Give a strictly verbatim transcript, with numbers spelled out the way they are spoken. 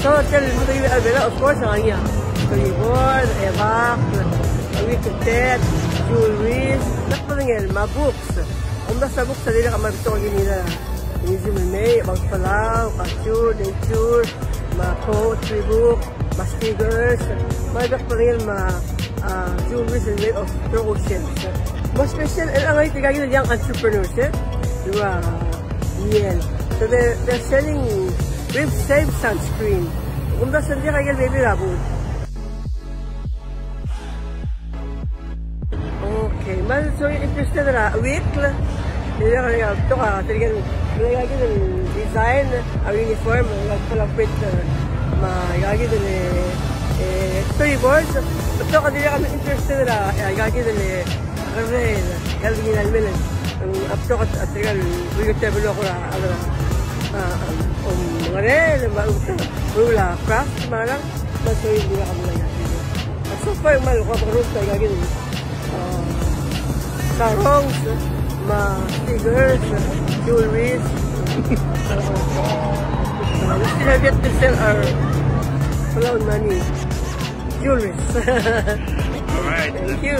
So, tia el mo er a Belau, of course, a ngar er ngii a Tolibor, ebakl, a uikl er tet, jewelries, me a kbedengel, me a books. Kumdasu a books a dirrek el mle betok er ngii er a museum el mei, about Palau, culture, nature, me a poetry book, me a stickers, me a bek el bedengel me a, ah, jewelries el made of trochel shells. Mo special el ngar er ngii tirka kid el young entrepreneurs, e. Ua Miel. So they're, they're selling Reef Safe sunscreen. Kumdasu e ng diak a ikel bebil er a booth. Okay, me a lsorir el interested er a uikl, e le ng betok a tirke el, aika kid el design, a uniform, a collaborate, me aika kid el, e, storyboards, betok a tirke el interested er a, aika kid el, kerrel, el ngii el mle, a betok a tirke el, uike el teblo kora, a, a, a, um, kerrel, me a, um, a craft, me a, me a sorir el mla, mla, mla. So far, me a kuk a bekerurt a aika kid el, a, sarongs, me a stickers, jewelries. Uh, we still have yet to sell our Palau money jewelries. All right. Thank you.